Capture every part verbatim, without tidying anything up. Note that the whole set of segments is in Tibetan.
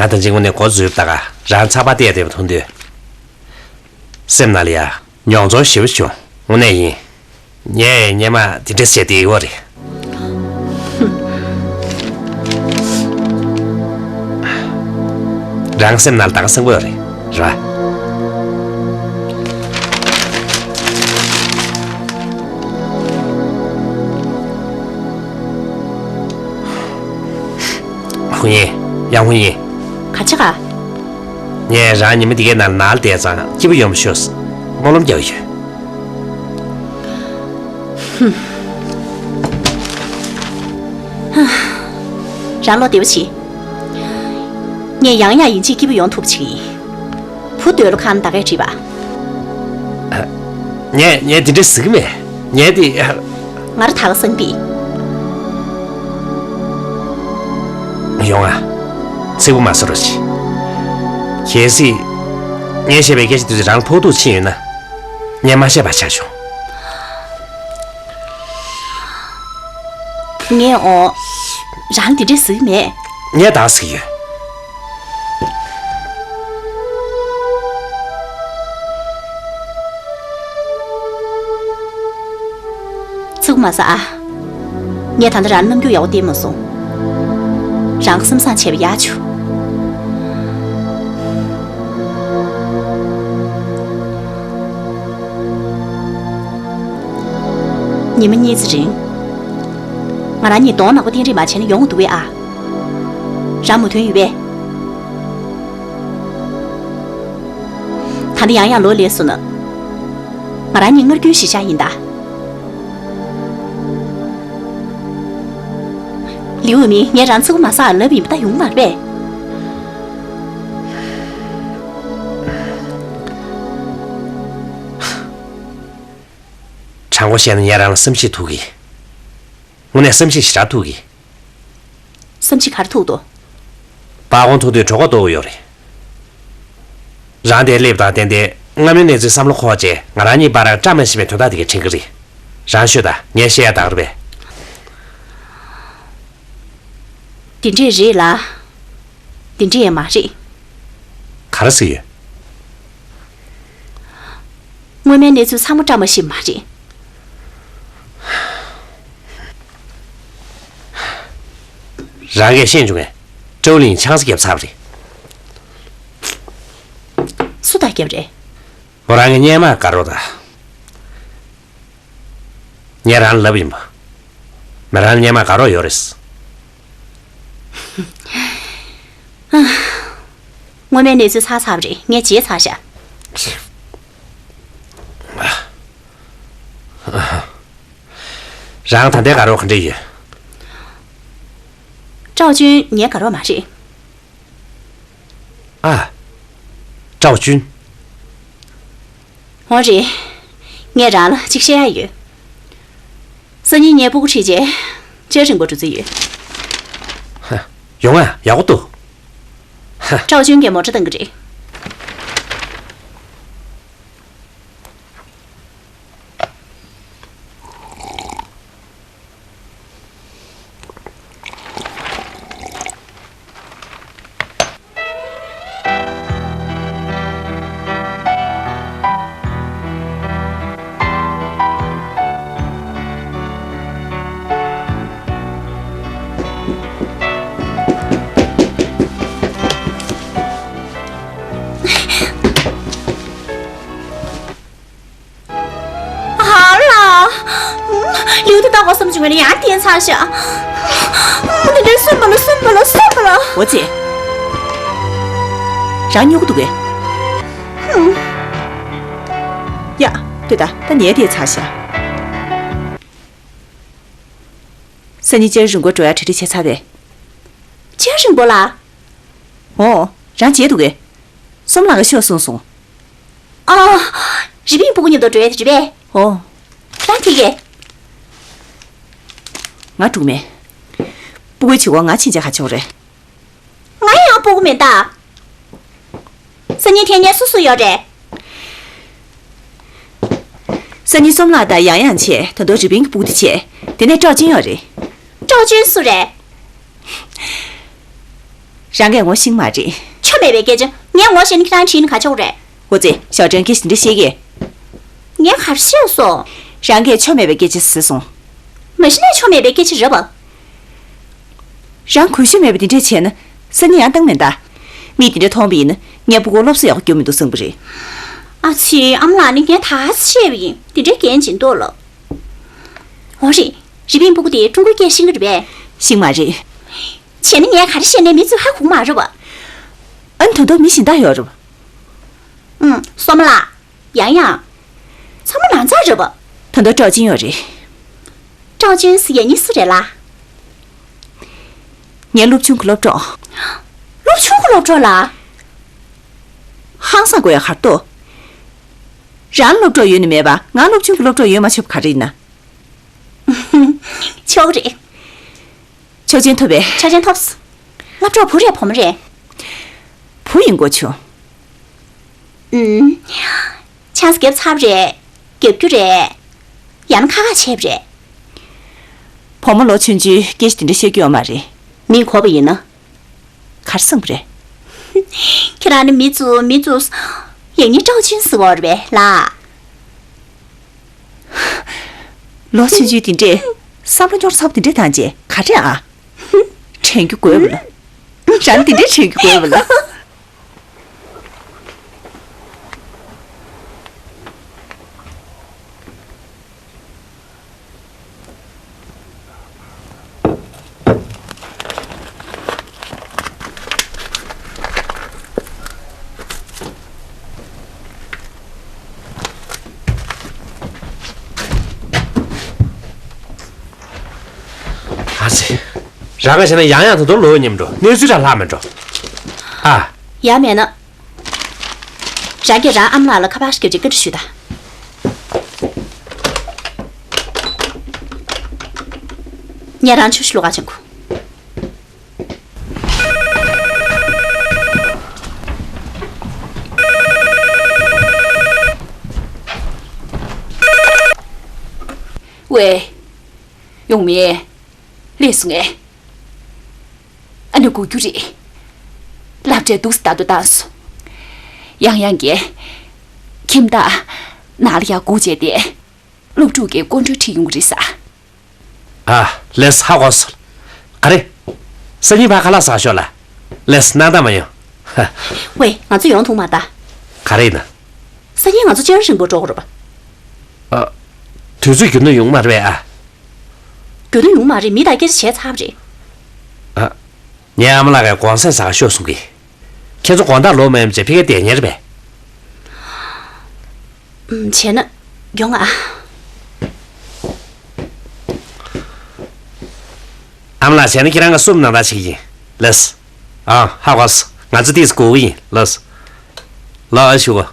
ང་དང་གཅིག་དངོས་གནས་འགོ་འཛུགས་ད་ག་རང་ཚགས་པར་བལྟས་བསྡད་པ་མཐོང་དུས། སེམས་ནང་ལ་ཡ་མྱོང་ཚོར་ཞེ་པོ་བྱུང་། དངོས་གནས་ཡིན། ངས་སྔོན་མ་དེ་འདྲ་བྱས་བསྡད་ཡོད་རེད། རང་སེམས་ནང་ལ་ད་ག་སེམས་ཁུར་ཡོད་རེད། རེད་བ། ཧུང་ཡིན། ཡང་ཧུང་ཡིན། ག་ཅི་ག་ངས་རང་ཉི་མ་འདི་གའི་ནང་ནང་བསྡད་ཙང་སྐྱིད་པོ་ཡོང་མ་ཤོག་སྨོན་ལམ་རྒྱག་གི་ཡོད། རང་བློ་བདེ་པོ་བྱེད། ངས་ཡང་ཡང་ཡིན་གཅིག་སྐྱིད་པོ་ཡོང་ཐུབ་པ་བྱེད་ཀྱི་ཡིན། བུ་འདོད་བློ་ཁ་ན་ད་གས་བྲིས་པ། ངས་ངས་དེ་འདྲ་ཟེར་གྱི་མེད། ངས་དེ། ང་རང་ད་ག་སང་པི། ཡོང་ང་། ཚིག་པ་མ་ཟ་རོགས་བྱེད། གལ་སྲིད། ངས་བཤད་པའི་སྐད་ཆ་དེ་ཚོ་རང་ཕོག་ཐུག་ཕྱིན་ཡོད་ན། ངས་མ་བཤད་པ་ཆགས་བྱུང་། ངས་ཨོ། རང་དེ་འདྲས་ཟེར་གྱི་མེད། ངས་ད་ག་ཟེར་གྱི་ཡོད། ཚིག་པ་མ་ཟ་ཨ། ངས་ད་ལྟ་རང་རྣམ་འགྱུར་ཡག་པོ་བསྟན་མ་སོང་། རང་གི་སེམས་བཟང་བྱས་པ་ཡག་བྱུང་། ཉི་མ་གཉིས་ཙམ་རིང་། ང་རང་གཉིས་གདོང་ནག་པོ་གཏིང་རིང་མ་བྱས་ན་ཡོང་གི་འདུག་གས་ཨ། རང་མོས་མཐུན་ཡོད་པས། ད་ནི་ཡང་ཡང་ལོ་ལས་སོང་ན། ང་རང་གཉིས་སྔར་རྒྱུན་གཞིས་ཆགས་ཡིན་ད། ལིའུ་མིང་ངས་རང་ཚིག་པ་མ་ཟ་ཨ་ལབ་ཡིན་པ་ད་ཡོང་མ་རེད་པས། དྲང་པོ་བཤད་ན་ངས་རང་ལ་བསམ་ཤེས་ཐུབ་གི། དངོས་གནས་བསམ་ཤེས་ཞེ་དྲག་ཐུབ་གི། བསམ་ཤེས་ག་རེ་ཐུབ་འདུག་པ་ཀོང་ཐུག་དུས་གྲོད་ཁོག་ལྟོགས་ཡོད་རེད། རང་དེར་སླེབས་དང་ཏན་ཏན་སྔ་མོའི་གནས་ཚུལ་བསམ་བློ་འཁོར་བྱས་ང་རང་གཉིས་བར་བཀྲ་མ་ཤིས་པའི་དོན་དག་དེ་ག་དྲན་གི་རེད། རང་ཤོད་དང་ངས་བཤད་ཡ་ད་ག་རེད་པས། དེ་འདྲས་རེད་ལ། དེ་འདྲས་ཡང་མ་རེད། ག་རེ་ཟེར་ཡོད། སྔོན་མའི་གནས་ཚུལ་ཚང་མ་བཀྲ་མ་ཤིས་པ་མ་རེད། རང་གིས་ཤེས་བྱུང་ངས། ཀྲོའུ་ལིན་ཆང་ས་བརྒྱབ་ཚར་བ་རེད། སུ་དང་བརྒྱབ་རེད། མོ་རང་གི་སྔོན་མའི་དགའ་རོགས་དང་། ངས་རང་ལ་ལབ་ཡིན་པ། མོ་རང་ལ་སྔོན་མའི་དགའ་རོགས་ཡོད་རེད། སྔོན་མའི་གནས་ཚུལ་ཚར་ཚར་བ་རེད། ངས་བརྗེད་ཚར་ཤག་རང་ད་ལྟའི་དགའ་རོགས་ག་འདྲ་ཡོད། ཀྲའོ་ཅུན་ངའི་དགའ་རོགས་མ་རེད། ཨ། ཀྲའོ་ཅུན། འོ་རེད། ངས་རང་ལ་གཅིག་བཤད་ཡ་ཡོད། སང་ཉིན་ངའི་སྤུ་གུ་ཁྲིད་བྱས། ལྕགས་རིང་པོ་འགྲོ་རྩིས་ཡོད། ཧ། ཡོང་ང་ཡག་པོ་འདུག་ཧ། ཀྲའོ་ཅུན་གྱིས་མོ་ཊ་བཏང་གི་རེད། ཨ་ལ། ལིའུ་དེ་ལྟ་གོ་བསམ་བྱུང་བས་ན་ཡང་བསྟན་ཚར་ཤག་འདི་འདྲའི་སུན་པ་ལ་སུན་པ་ལ་སུན་པ་ལ། འོ་ཙི། རང་སྨྱོ་གི་འདུག་གས། ཡ། ལྟོས་ད། ད་ངས་བལྟས་ཚར་ཤག་སང་ཉིན་ལྕགས་རིང་པོ་འགྲོ་ཡ་གྲ་སྒྲིག་བྱས་ཚར་བས། ལྕགས་རིང་པོ་ལ། ཨོ། རང་བརྗེད་འདུག་གས། སོམ་ལགས་ཀྱིས་ཤོག་གསུངས་སོང་། ཨ། རི་པིན་སྤུ་གུ་མཉམ་དུ་འགྲོ་ཡ་དེ་རེད་པས། ཨོ། རང་ཁྱེད་ཀྱིས། ང་འགྲོ་མེད། སྤུ་གུའི་བྱེད་སྒོ་ང་ཕྱིན་ཆད་ག་ཆོག་རེད། ང་ཡང་སྤུ་གུ་མེད་ད། སང་ཉིན་འཐེན་མཁན་སུ་སུ་ཡོད་རེད། སང་ཉིན་སོམ་ལགས་དང་ཡང་ཡང་བྱས། ད་དུང་རི་པིན་གྱི་སྤུ་གུ་དེ་བྱས། དེ་ནས་ཀྲའོ་ཅུན་ཡོད་རེད། ཀྲའོ་ཅུན་སུ་རེད། རང་གས་ངོ་ཤེས་མ་རེད། ཆོ་མེད་པའི་སྐད་ཆ་ངས་ངོ་ཤེས་ནས་ཁྱེད་རང་དྲིས་ན་ག་ཆོག་རེད། འོ་ཙི། ཞའོ་ཀྲེན་སྐད་ཆ་དེ་འདྲ་བཤད་ཀྱི། ངས་ག་རེ་བཤད་སོང་། རང་གས་ཆོ་མེད་པའི་སྐད་ཆ་ཟེར་སོང་། མ་གཞི་ནས་ཆོ་མེད་པའི་སྐད་ཆ་རེད་པ། རང་གུས་ཞབས་མེད་པ་དེ་འདྲས་བྱས་ན་སང་ཉིན་ཡང་བཏང་མེད་ད། མི་དེ་འདྲས་མཐོང་བ་ཡིན་ན་ངའི་སྤུ་གུར་སློབ་གསོ་ཡག་པོ་རྒྱོབ་མི་འདུག་བསམ་གི་རེད། ཨ་ཙི། ཨ་མ་ལགས་ནི་ངས་ད་ག་ཚོད་བཤད་པ་ཡིན། དེ་འདྲའི་འགན་ཅིག་འདུག་ལོ། འོ་རེད། རི་པིན་སྤུ་གུ་དེ་ཀྲུང་གོའི་སྐད་ཤེས་ཀྱི་རེད་པས། ཤེས་མ་རེད། བྱས་ན་ངས་ག་རེ་བཤད་ནའི་མི་ཚོས་ཧ་གོ་གི་མ་རེད་པ། ཨ་ནི་ད་དུང་མི་གཞན་དག་ཡོད་རེད་པ། ཨུམ། སོ་མ་ལགས། ཡང་ཡང་། ཚང་མ་ནང་ཚགས་རེད་པ། ད་དུང་ཀྲའོ་ཅིན་ཡོད་རེད། ཀྲའོ་ཅིན་ཟེར་ཡ་ནི་སུ་རེད་ལགས། ངའི་སློབ་ཆུང་གི་སློབ་གྲོགས། སློབ་ཆུང་གི་སློབ་གྲོགས་ལགས། ཧང་སང་དགོས་ཡ་ག་རེ་འདུག། རང་སློབ་གྲོགས་ཡོད་ནི་མེད་པ་ང་སློབ་ཆུང་གི་སློབ་གྲོགས་ཡོད་མ་ཆོག་པ་ག་རེ་ཡིན་ན། ཆོག་རེད། ཆོག་མཆན་ཐོབ་པས། ཆོག་མཆན་ཐོབ་སོང་། སློབ་གྲོགས་བུ་རེད་བུ་མོ་རེད། བུ་ཡིན་དགོས་བྱུང་། ཨུམ། ཆང་ས་བརྒྱབ་ཚར་བ་རེད། རྒྱབ་རྒྱུ་རེད། ཡང་ན་ཁ་ཁ་བྱས་པ་རེད། བུ་མོ་ལོ་ཆུང་ཆུང་སྐད་ཆ་དེ་འདྲ་བཤད་རྒྱུ་ཡོད་མ་རེད། མིང་གོ་བ་ཡིན་ན། ག་རེ་བསམ་པ་རེད། ཁྱེད་རང་ནི་མི་ཚོ་མི་ཚོ། ཡང་ནི་ཀྲའོ་ཅིན་ཟེར་བ་རེད་པས་ལགས། ལོ་ཆུང་ཆུང་དེ་འདྲས་བསམ་བློ་རྙོག་དྲ་ཚ་པོ་དེ་འདྲས་བཏང་རྗེས་ག་རེ་ཨ། དྲན་རྒྱུ་དགོས་པ་ལ། རང་དེ་འདྲས་དྲན་རྒྱུ་དགོས་པ་ལ། ཨ་ཙི། རང་ག་བྱས་ན་ཡང་ཡང་ད་དུང་ལོག་སྙམ་འགྲོ། གནས་ཚུལ་རང་ལྷག་མི་འགྲོ། ཨ། ཡང་མེད་ན། རང་གིས་རང་ཨ་མ་ལགས་ལ་ཁ་པར་ཞིག་བརྒྱབ་བྱས་བཀའ་འདྲི་ཞུས་དང་། ངས་རང་ཆུ་ཞིག་བླུག་ག་བྱེད་དགོས། ཝེ། ཡོང་མེད། སླེབས་སོང་ངས། ཨ་ནི་སྒུག་རྒྱུ་རེད། སློབ་གྲྭའི་འདུག་སེ་ལྟ་དུ་བཏང་སོང་། ཡང་ཡང་གིས། ཁྱིམ་བདག་ནང་ལ་ཡར་སྒུག་བྱས་ཏེ། སློབ་ཕྲུག་གི་སྐུ་མགྲོན་ཁྲིད་ཡོང་གི་རེད་ཟེར། ཨ། ལགས་སོ། ཧ་གོ་སོང་། ག་རེ། སང་ཉིན་ཕར་ཁ་ལག་ཟ་ཤོག་ལ། ལགས་སོ། སྣང་དག་མ་ཡོང་། ཧ། ཝེ། ང་ཚོ་ཡོང་ཐུབ་མ་ད། ག་རེ་ཡིན་ན། སང་ཉིན་ང་ཚོ་སྤྱན་རས་གཟིགས་འབོད་འགྲོ་དགོས་རེད་པ། ཨ། དུས་ཚོད་རྒྱུན་དུ་ཡོང་མ་རེད་པས་ཨ། རྒྱུན་དུ་ཡོང་མ་རེད། མི་དང་སྐད་ཆ་བྱས་ཚར་བ་རེད། ཨ། ངའི་ཨ་མ་ལགས་ཀྱིས་དགོང་ཟས་ཟ་ཤོག་གསུང་གི། ཁྱེད་ཚོ་དགོང་དག་ལོག་མ་ཡོང་བྱས་ཕ་གིར་བསྡད་ཉན་རེད་པས། ཨུམ། བྱས་ན། ཡོང་ཨ། ཨ་མ་ལགས། བྱས་ན་ཁྱེད་རང་ག་གསུམ་ནང་ལྟར་བྱེད་ཀྱི་ཡིན། ལགས་སོ། ཨ། ཧ་གོ་སོང་། ང་ཚོ་ཏིས་དགོས་ཀྱི་ཡིན། ལགས་སོ། ལགས་ཨ་ཞུ་གོ།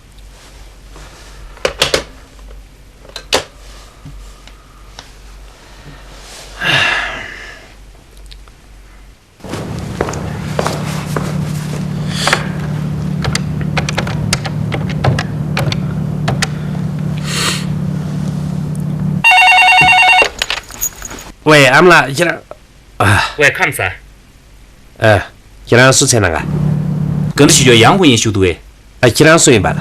ཝེ། ཨ་མ་ལགས། ཁྱེད་རང་། ཨ། ཝེ། ཁམས་བཟང་། ཨ། ཁྱེད་རང་སུ་ཚེ་ནང་ག། ག་འདྲ་ཞུ་རྒྱུ། ཡང་ཧུ་ཡིན། བཞུགས་འདུག་གས། ཨ། ཁྱེད་རང་སུ་ཡིན་པ་ལ།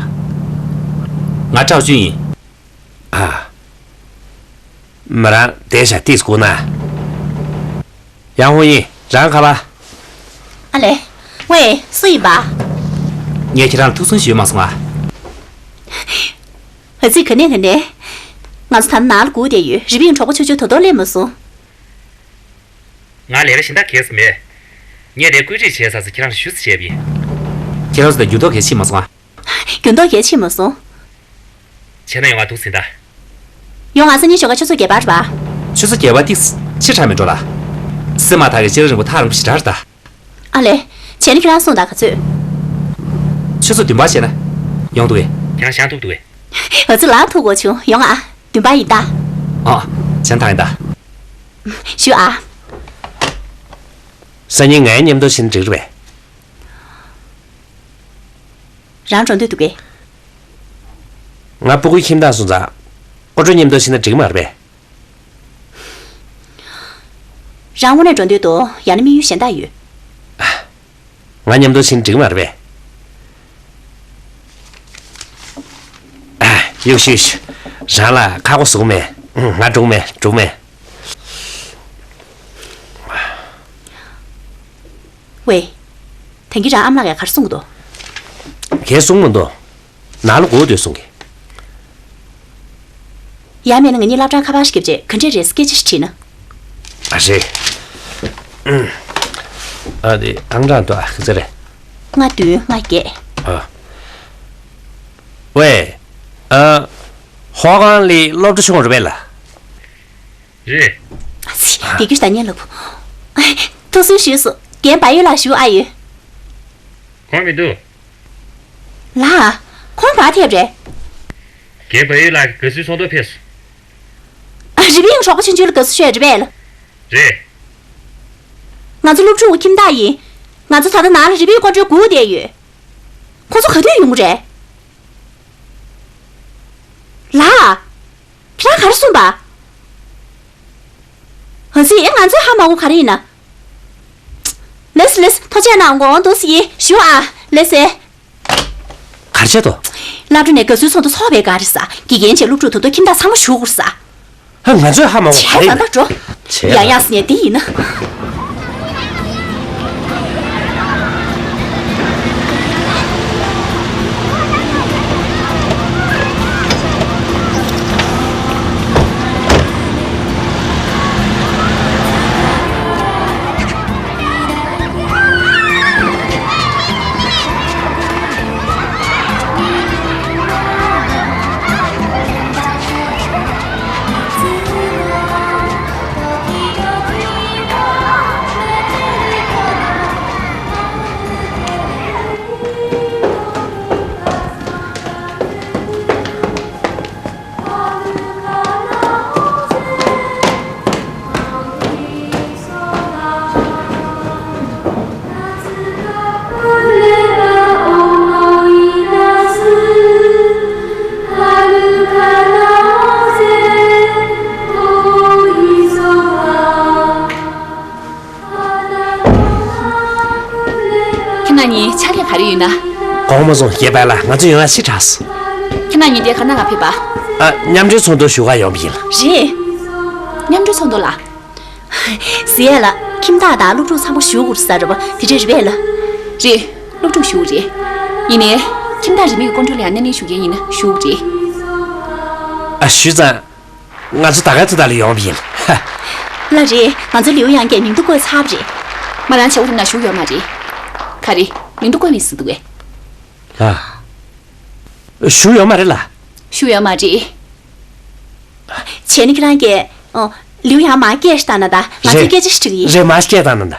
ང་ཀྲའོ་ཅུན་ཡིན། ཨ། མ་རང་བསྡད་བཞག་ཏིས་སྒུག་ན། ཡང་ཧུ་ཡིན། རང་ག་པ། ཨ་ལེ། ཝེ། སུ་ཡིན་པ། ངས་ཁྱེད་རང་ལ་ཐུགས་སུན་ཞུས་མ་སོང་ཨ། ཨ་ཙི། ག་ནས་ག་ནས། ང་ཚོ་ད་ནང་ལ་སྒུག་བསྡད་ཡོད། རི་པིན་གྲོགས་པོ་ཆུང་ཆུང་ད་དུང་སླེབས་མ་སོང་། ང་ལས་ཀ་གཞན་དག་གས་སུ་མེད། ངས་དེ་བཀོད་སྒྲིག་བྱས་ཚར་ཚེ་ཁྱེད་རང་ལ་ཞུས་ཚེ་བྱས་པ་ཡིན། ཁྱེད་རང་ཚོ་དང་འགྱུར་ལྡོག་གས་ཕྱིན་མ་སོང་ཨ། འགྱུར་ལྡོག་གས་ཕྱིན་མ་སོང་། བྱས་ན་ཡོང་བ་འདུག་ཟིན་ད། ཡོང་ང་། སང་ཉིན་ཞོགས་ཀ་ཆུ་ཚོད་བརྒྱད་པར་རེད་པ། ཆུ་ཚོད་བརྒྱད་པ་ཏིས་ཕྱིར་དྲགས་མེད་འགྲོ་ལ། སེམས་མ་ཐག་གི་སྤྱན་རས་གཟིགས་པོ་ཐག་རིང་པོ་ཞེ་དྲག་རེད་ད། ཨ་ལེ། བྱས་ན་ཁྱེད་རང་གསུངས་དང་ག་ཚོད། ཆུ་ཚོད་བདུན་པ་བྱས་ན་ཡོང་འདུག་གས། ཁྱེད་རང་ཤང་ཐུག་འདུག་གས། ཨ་ཙི། ལངས་ཐུབ་དགོས་བྱུང་། ཡོང་ཨ། བདུན་པ་ཡིན་ད། ཨ། བྱས་ན་ཐག་ཡིན་ད། ཞུ་ཨ། སང་ཉིན་ངའི་མཉམ་དུ་ཕྱིན་ན་འགྲིག་རེད་པས། རང་འགྲོ་འདོད་འདུག་གས། ང་སྤུ་གུའི་ཁྱིམ་བདག་སོང་ཙང་། སྐུ་མགྲོན་མཉམ་དུ་ཕྱིན་ན་འགྲིག་མ་རེད་པས། རང་དངོས་གནས་འགྲོ་འདོད་འདུག། ཡང་ན་དམིགས་ཡུལ་གཞན་དག་ཡོད། ང་མཉམ་དུ་ཕྱིན་འགྲིག་མ་རེད་པས། ཨ། ཡོ་ཤི་ཡོ་ཤི། རང་ལ་ཁག་པོ་བཟོ་གི་མེད། ང་འགྲོ་གི་མེད། འགྲོ་གི་མེད། ཝེ། ད་གིན་རང་ཨ་མ་ལགས་ཀྱིས་ག་རེ་གསུང་གི་འདུག་གས་གསུང་མི་འདུག་ནང་ལ་སྒུག་སྡོད་གསུང་གི། ཡང་མིན་ན་ང་གཉིས་སློབ་གྲྭར་ཁ་པར་ཞིག་བརྒྱབ་རྗེས་ག་འདྲས་རེད་སྐད་ཆ་ཞིག་དྲིས་ན། ཨ་རེད། ཨ་དེ་ཨང་གྲངས་འདུག་ཨ་ག་ཚོད་རེད། ལྔ་བདུན་ལྔ་བརྒྱད། ཨ། ཝེ། ཨ། ཧོ་ཁང་ལི་སློབ་གྲྭ་ཆུང་རེད་པས་ལ། རེད། ཨ་ཙི། དགེ་རྒྱུ་ད་ཉན་ལབ། ཐུགས་སུན་ཞུས་སོ། རྒན་བལ་ཡུལ་ལགས་བཞུགས་ཨ་ཡོད། ཁོང་མི་འདུག་ལགས། ཁོང་ག་ཐེབས་རེད། རྒན་བལ་ཡུལ་ལགས་ཀྱི་དགའ་བསུའི་ཚོགས་འདུར་ཕེབས་སོང་། ཨ། རི་པིན་གྱི་གྲོགས་པོ་ཆུང་ཆུང་ལ་དགའ་བསུ་ཞུ་ཡ་རེད་པས་ལ། རེད། ང་ཚོ་སློབ་ཕྲུག་ཁྱིམ་བདག་ཡིན། ང་ཚོ་ད་ལྟ་ནང་ལ་རི་པིན་སྐོར་བྲོ་སྒུག་བསྡད་ཡོད། ཁོང་ཚོ་ག་དུས་ཡོང་གི་རེད། ལགས། ཁྱེད་རང་ག་རེ་གསུངས་པ། ཨ་ཙི། ང་ཚོས་ཧ་མ་གོ་ག་རེ་ཡིན་ན། ལགས་སེ་ལགས་སེ། ཐུགས་རྗེ་གནང་། དགོངས་དག་ཡིན། བཞུགས་ཨ། ལགས་སེ། ག་རེ་བྱས་འདུག་སློབ་གྲྭ་ནས་དགའ་བསུའི་ཚོགས་འདུ་ཚོགས་པའི་སྒང་རེད་ས། དགེ་རྒན་བྱས་སློབ་ཕྲུག་ད་དུང་ཁྱིམ་བདག་ཚང་མ་བཞུགས་དགོས་རེད་ས། ཧ། ང་ཚོས་ཧ་མ་གོ་བ་རེད། བྱས་ཙང་ད་འགྲོ། བྱས་ཡང་ཙང་། ཡང་ཟེར་ནས་འདི་ཡིན་ན། ཁྱེད་རྣམ་གཉིས་ཕྱག་ལས་ག་རེ་ཡོད་ན། དགོངས་མ་ཚོམས། རྒན་བལ་ལགས། ང་ཚོ་ཡོང་ཡ་ཕྱི་དྲགས་སོང་། ཁྱེད་རྣམ་གཉིས་དེ་ག་ན་ང་ཕེབས་པ། ཨ། མཉམ་འབྲེལ་ཚོགས་འདུར་ཞུགས་གར་ཡོང་བ་ཡིན་ལགས། རེད། མཉམ་འབྲེལ་ཚོགས་འདུ་ལགས། ཟེར་ཡ་ལ་ཁྱིམ་བདག་དང་སློབ་ཕྲུག་ཚང་མ་བཞུགས་དགོས་ས་རེད་པ། དེ་འདྲ་རེད་པས་ལགས། རེད། སློབ་ཕྲུག་བཞུགས་རེད། ཡིན་ནའི། ཁྱིམ་བདག་རིས་མེད་ཀྱི་སྐུ་མགྲོན་ལ་ཡང་སྣེ་ལེན་ཞུ་མཁན་ཡིན་ན་བཞུགས་རེད། ཨ། ཞུས་ཙང་། ང་ཚོ་ད་ག་ཚོད་ད་ལ་ཡོང་བ་ཡིན། ལགས་རེད། ང་ཚོ་ལིའུ་ཡང་གིས་མིང་ཐོ་བཀོད་ཚར་བ་རེད། མ་རང་བྱ་བ་རིམ་ན་བཞུགས་ཡོད་མ་རེད། ག་རེ། མིང་ཐོ་བཀོད་མེད་ཟེར་འདུག་གས། ལགས། བཞུགས་ཡོད་མ་རེད་ལགས། བཞུགས་ཡོད་མ་རེད། བྱས་ན་ཁྱེད་རང་གིས། ཨོ། ལིའུ་ཡང་མར་སྐད་ཞིག་བཏང་ན་ད། ང་ཚོས། རེད། སྐད་ཆ་ཞིག་དྲི་གི་ཡིན། རེད། མར་སྐད་བཏང་ན་ད།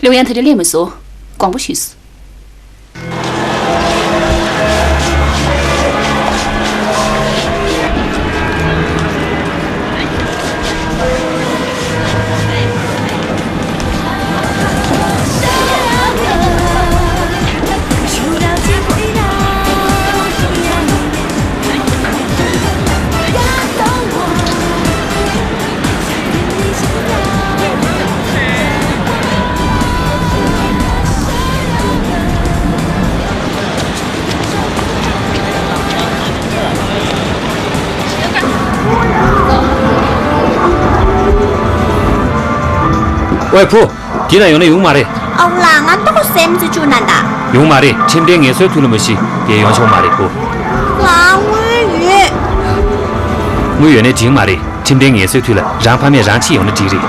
ལིའུ་ཡང་ད་རེས་སླེབས་མ་སོང་། དགོངས་པ་ཞུས་སོང་། ཝེ་ཕུ། འདི་ན་ཡོང་ན་ཡོང་མ་རེད། ཨ་ལ། ང་ལྟོ་གོས་སེམས་ཚུལ་བཅུག་ན་ད། ཡོང་མ་རེད། ཁྲིམས་དོན་ངལ་གསོའི་ཐུགས་ལ་མ་གཞི་དེ་ཡོང་ཆོག་མ་རེད་གོ། ང་དངུལ་ཡོད། དངུལ་ཡོད་ནའི་འགྲིག་མ་རེད། ཁྲིམས་དོན་ངལ་གསོའི་ཐུགས་ལ་རང་ཕ་མས་རང་ཁྲིད་ཡོང་ན་འགྲིག་རེད།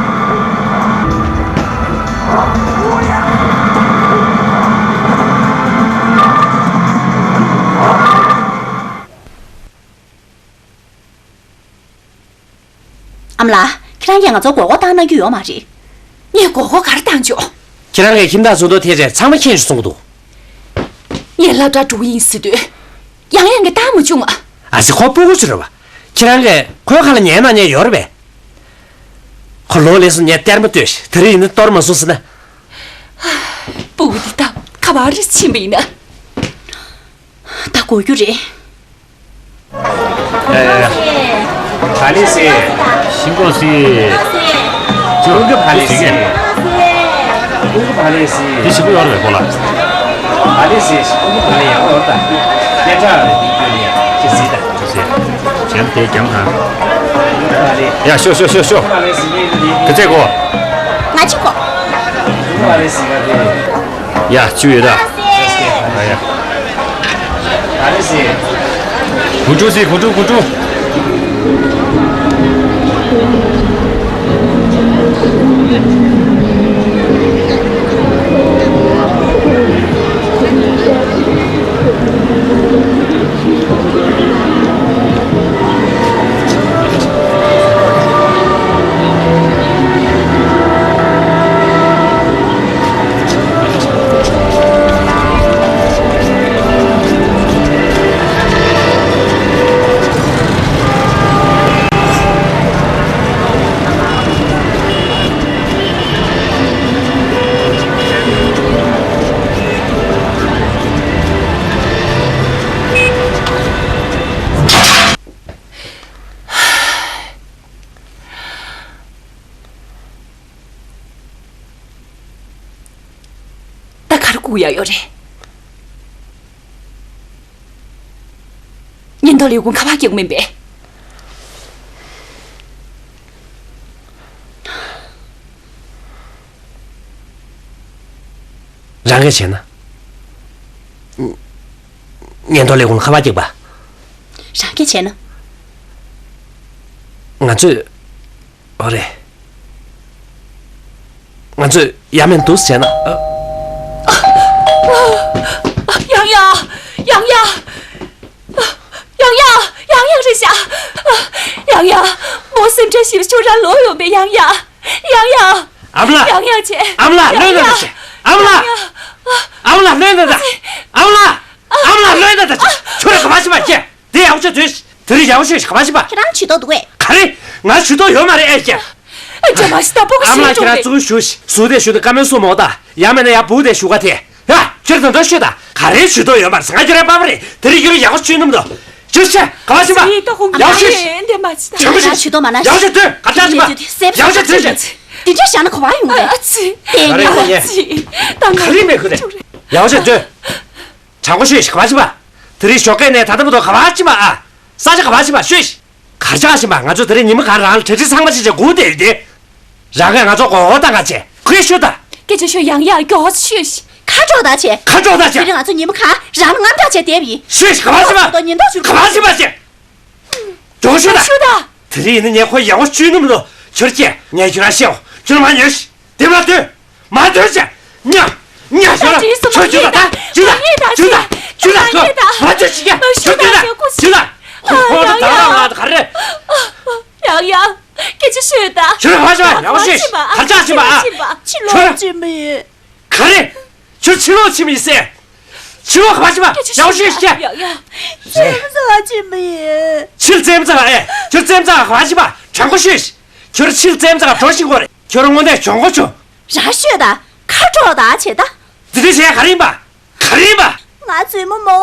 ཨ་མ་ལགས། ཁྱེད་རང་གིས་ང་ཚོར་མགོ་སྐོར་བཏང་གནང་རྒྱུ་ཡོད་མ་རེད། ངས་མགོ་སྐོར་ག་རེ་བཏང་བྱུང་། ཁྱེད་རང་གིས་ཁྱིམ་བདག་ཚོགས་འདུ་ཐད་རྗེས་ཚང་མ་མཁྱེན་ནས་གསུང་གི་འདུག་ངས་སློབ་གྲྭར་འགྲོ་གི་ཡིན་ཟེར་དུས། ཡང་ཡང་གིས་བཏང་མ་བྱུང་ང་། ཨ་ཙི། ཁོ་སྤུ་གུ་ཅིག་རེད་བ། ཁྱེད་རང་གིས་ཁོའི་ཁ་ལ་ཉན་མ་ཉན་ཡོད་རེད་པས། ཁོ་ལོ་ལོན་སོང་། ངས་སྟེར་མ་ལྟོས་ཤིག་ད་རེས་ཡིན་ན་གཏོར་མ་སོང་ཟེར་ན། སྤུ་གུ་འདི་ད་ག་པར་ཕྱིན་པ་ཡིན་ན། ད་གོ་རྒྱུ་རེད། ཨེ། བ་ལེ་སི། ཤིང་ཀོང་སི། ཀུན་དགའ་བ་ལེ་སི། ཀུན་དགའ་བ་ལེ་སི། དེ་ཞིག་པོ་ཡོད་རེད་པས་ཁོ་ལ། ཨ་ལེ་སི། ཨ་ལེ་ཡ་ཨོ་ད། ཁྱེད་ཅག་ལ་འདི་སྐྱོན་ཡ་ཅི་ཟིག་ད། ཅི་ཟིག་ཇམ་དེ་ཇམ་ཧ། ཨ་ལེ། ཡ་ཤོ་ཤོ་ཤོ་ཤོ། ཨ་ལེ་སི་ནི་འདི། ག་ཚད་གོ། ང་གཅིག་གོ། ཨ་ལེ་སི་ག་དེ། ཡ་ཅུ་ཡོད་ད། ཨ་ཡ། ཨ་ལེ་སི། གུ་ཀྲུ་སི་གུ་ཀྲུ་གུ་ཀྲུ། ད་ག་རེ་སྒུག་ཡ་ཡོད་རེད། ཉེན་རྟོག་ལས་ཁུངས་ཁ་པར་རྒྱག་མིན་པས། རང་གིས་བྱས་ན། ཉེན་རྟོག་ལས་ཁུངས་ལ་ཁ་པར་རྒྱག་པ། རང་གིས་བྱས་ན། ང་ཚོས། ཨོ་རེད། ང་ཚོས་ཡ་མེད་འདུག་བྱས་ན། ཨ། ཡང་ཡང་། ཡང་ཡང་། ཡང་ཡང་། ཡང་ཡང་རེད་ཤག། ཡང་ཡང་། མོ་སེམས་ཁྲལ་ཞིབ་ཤོག་རང་ལོག་ཡོང་པས་ཡང་ཡང་། ཡང་ཡང་། ཨ་མ་ལགས། ཡང་ཡང་བྱས། ཨ་མ་ལགས་ཡང་ལོས་ན་ཡང་། ད་བྱས། ཨ་མ་ལགས། ཡང་ཡང་། ཨ་མ་ལགས་ལོས་ན་ད། ཨ་མ་ལགས། ཨ་མ་ལགས་ལོས་ན་ད་བྱས། ཁྱོད་རང་ག་པར་ཕྱིན་པ་སྐྱེ། དེ་ཡག་པོ་བྱས་ཐོས་ཤིག། དེ་རིང་ཡག་པོ་བྱས་ཤིག། ག་པར་ཕྱིན་པ། ཁྱེད་རང་ཇུས་གཏོགས་འདུག་གས། ག་རེ། ང་ཇུས་གཏོགས་ཡོད་མ་རེད་ཨེ་སྐྱེ། ཨ་ཅག་མ་ཤི་ད་པོ་ག་ཨ་མ་ལགས་ཁྱེད་རང་ཤི་ཡོང་གི་རེད། ཙུག་བཞུགས་ཤིག། ཟུར་དེ་བཞུགས་དུས་བཀའ་མོལ་གསུང་མོ་ད། ཡང་མིན་ན་ཡར་སྦུག་དེ་བཞུགས་ག་དེ། ཡ། ཁྱོད་ད་འདྲ་ཤོད་ད། ག་རེ་ཇུས་གཏོགས་ཡོད་མ་རེད་ཟེར། ང་ཁྱོད་རང་པ་པ་རེད། དེ་རིང་ཁྱོད་རང་ཡག་པོ་བྱས་ནམ་དུ། ཇུས་ཤིག། ག་པར་ཕྱིན་པ། ཡག་པོ་བྱས། དྲང་པོ་བྱས། ཇུས་གཏོགས་མ་གནང་ཡག་པོ་བྱས་སྡོད། ག་པར་ཕྱིན་པ། ཡག་པོ་བྱས་སྡོད། འདི་འདྲ་བྱས་ན་ག་པར་ཡོང་གི་རེད། ཨ་ཙི། དེ་ནི་ཨ་ཙི། ད་ང་ཨ་ཙི། ག་རེ་མེད་གི་རེད། ཡག་པོ་བྱས་སྡོད། དྲང་པོ་ཤོད་ཤིག། ག་པར་ཕྱིན་པ། དེ་རིང་ཞོགས་ཀས་ནས་ད་ལྟ་བར་དུ་ག་པར་ཕྱིན་པ་ཨ། ས་ཆ་ག་པར་ཕྱིན་པ་ཤོད་ཤིག། གར་ཆགས་ཕྱིན་པ། ང་ཚོ་དེ་རིང་ཉི་མ་གང་རང་ལ་གྲ་སྒྲིག་ཚང་མ་བྱས་བྱས་སྒུག་བསྡད་ཡོད་དེ། རང་གིས་ང་ཚོ་མགོ་སྐོར་བཏང་ག་བྱས། ཁོས་ཤོད་ད། སྐད་ཆ་ཤོད། ཡང་ཡང་མགྱོགས་ཤོད་ཤིག། ཁ་དྲོ་ད་བྱས། ཁ་དྲོ་ད་བྱས། དེ་རིང་ང་ཚོ་ཉི་མ་གང་རང་ལ་དངངས་སྐྲག་བྱས་བསྡད་པ་ཡིན། ཤོད་ཤིག། ག་པར་ཕྱིན་པ། ཁོ་ཚོ་ཉེན་རྟོག་ཅུ། ག་པར་ཕྱིན་པ་བྱས། མགྱོགས་ཤོད་ད། ཤོད་ད། དེ་རིང་ཡིན་ན་ངས་ཁོ་ཡག་པོ་བྱས་ནམ་དུ། ཁྱོད་ཀྱིས་ངས་ཁྱོད་རང་བཤད་འོ། ཁྱོད་མ་ཉོན་ཤིག། དེ་མ་སྡོད། མ་སྡོད་ཅེས། ཉ། ཉ་ཞོར་ལ། ཁྱོད་ཇུས་གཏོགས་ད། ཇུས་གཏོགས། ཇུས་གཏོགས། ཇུས་གཏོགས། ཁྱོད་མ་སྡོད་ཅེས། ཁྱོད་ཇུས་གཏོགས། ཇུས་གཏོགས། ཁྱོད་ད་ང་ད་ག་རེ། ཡང་ཡང་། སྐད་ཆ་ཤོད་ད། ཁྱོད་ཧ་ཅང་ཡག་པོ་ཤོད། གར་ཆགས་ཕྱིན་པ་ཨ། ཕྱི་ལོགས་ཕྱིན་པ་ཡིན། ག་རེ། ཁྱོད་ཕྱི་ལོགས་ཕྱིན་པ་ཡིན་ཟེར། ཕྱི་ལོགས་ག་པར་ཕྱིན་པ། ཡག་པོ་ཤོད་ཤིག། ཡང་ཡང་། ཕྱི་ལོགས་ཕྱིན་པ་ཡིན། ཕྱི་ལ་རྩེད་མོ་རྩེ་ག་ཨེ། ཁྱོད་རྩེད་མོ་རྩེ་ག་ག་པར་ཕྱིན་པ། དྲང་པོ་ཤོད་ཤིག། ཁྱོད་ཕྱི་ལ་རྩེད་མོ་རྩེ་ག་འགྲོ་ཤེས་ཀྱི་ཡོད་རེད། ཁྱོད་རང་དངོས་གནས་གྱོང་པོ་བྱུང་། རང་ཤོད་ད། ཁ་དྲོ་ད་བྱས་ད། འདི་འདྲ་བྱས་ག་རེ་ཡིན་པ། ག་རེ་ཡིན་པ། ང་བཙུན་མོ་མོ།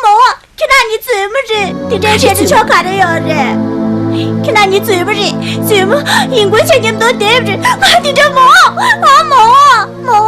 མོ། ཁྱེད་རང་གཉིས་བཙུན་མོ་རེད། འདི་འདྲ་བྱས་ན་ཆོ་ག་རེ་ཡོད་རེད། ཁྱེད་རང་གཉིས་བཙུན་མོ་རེད། བཙུན་མོ་ཡིན་དགོས་བྱས་མཉམ་དུ་བསྡད་རེད། ང་འདི་འདྲ་མོ། ང་མོ། མོ།